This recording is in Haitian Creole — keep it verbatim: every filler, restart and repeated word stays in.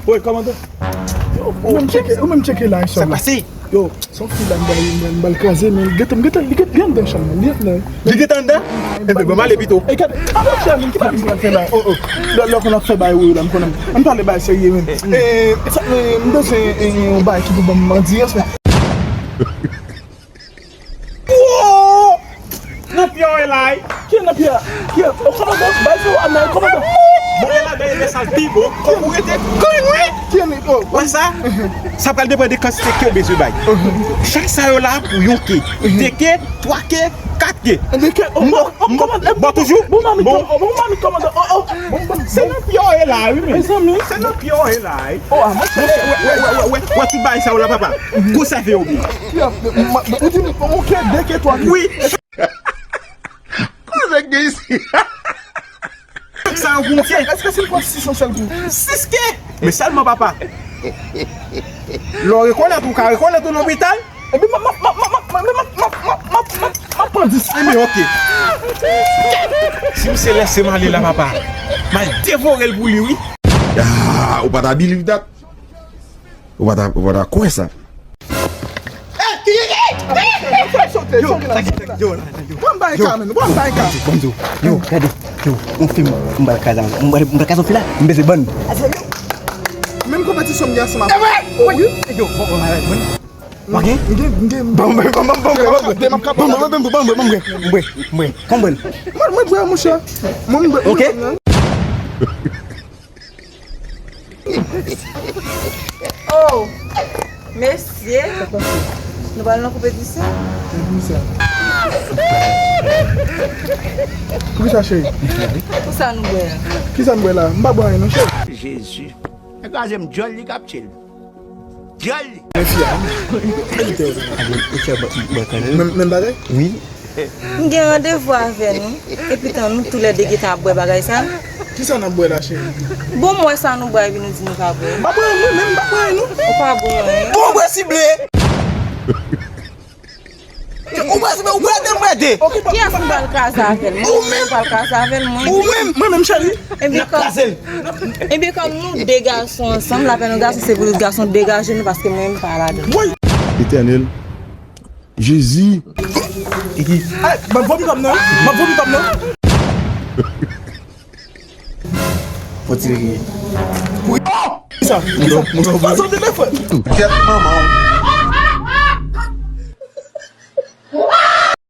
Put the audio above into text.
Woy, kòmandan. Yo, ou menm tcheke, ou menm tcheke la, sa pase? Yo, se yon fi la, m ba l, m ba l kraze, men li gentan, li gentan, li gentan anndan chanm nan, li anndan. Li gentan anndan? Enben, ban m ale pito. E gade, a, mon chè, men ki bagay sa fè la? Oh, oh. Lè, lè konn ap fè bagay, wi, la, m konnen. Ann pale bagay serye, men. E, sa, men, m bezwen, e, yon bagay ki pou ban m mandi, an. Nan pye w la, wi. Ki nan pye a? Ki? O, kòmandan, bay fè w a men, kòmandan. Bon, e la, bay fè sa l pi bon. Kòm ou rete konnen, wi. Ki ni, o. Wè sa? Sa pral depann de kantite ke w bezwen bay. Chak sa yo la pou yon ke. De ke, twa ke, kat ke. De ke, o, m ba, o, m ba, kòmandan, m ba toujou. Bon, mami, bon, kòm-, bon, mami, kòmandan. O, o, bon, bon, se nan pye w la, wi, men. Mezanmi. Se nan pye w la, wi. O, a, mwen, wè, wè, wè, wè, wè, wè, tout bagay sa yo la, papa. Konsève yo byen. Ki a, m, m, ou di m, ok, de ke, twa ke. Wi. Koze k gen isi? Sa yo pou misye. Èske si l pran sis yon sèl kou? Sis ke? Men sèlman, papa. Lè w rekonèt, ou ka rekonèt ou lopital. Epi m, m, m ap pran dis. Enben, ok. Si misye lèse m ale la, papa, m al devore l pou li, wi. Ah, ou pa ta believe that. Ou pa ta, ou pa ta kwè sa. Yo, yo, yo. Ban m bay ka, men. Ban m bay ka. Bon, yo, yo, gade. Yo, yon fi m, m pral kraze, m pral, m pral kraze yon fi la, m bezwen bann. Menm konpetisyon m gen ansanm avè w. Wi. Yo, bon, bon, bon, bon. Ok? M gen, m gen. Bon, bon, bon, bon, bon, bon, bon. Mwen, mwen bwè, monchè. Mwen, mwen bwè. Ok? Oh, mesye. Nou pral nan konpetisyon? Poukisa, cheri? Pou sa nou bwè a? Kisa m bwè la? M pa bwè anyen non, cheri. Jezi. Nèg la jwenn djòl li k ap tchil. Djòl li. Men fi a. Menm, menm bagay? Wi. M gen randevou avè nou. Epi tan nou toulède gentan ap bwè bagay sa. Kisa n ap bwè la, cheri? Bon, m wè sa nou bwè epi nou di nou pa bwè. M pa bwè anyen, menm m pa bwè anyen, non. Ou pa bwè anyen. Bon, bwè sible. Ou bwè sible, ou bwè de, m bwè de. Kiyès m pral kraze avè l? Mwen, ou menm. M pral kraze avè l, mwen. Ou menm. Mwen menm, cheri. Ebyen, kòm, ebyen, kòm nou de gason ansanm, lapè nou gason, se pou nou gason degaje nou, paske mwen, m pa ladan. Etènèl. Jezi. Ey, m ap vomi kòm nan, wi. M ap vomi kòm nan. Fò ti riye. Wi. Oh! Kisa? Kisa? Poze w telefòn. Kèt manman w.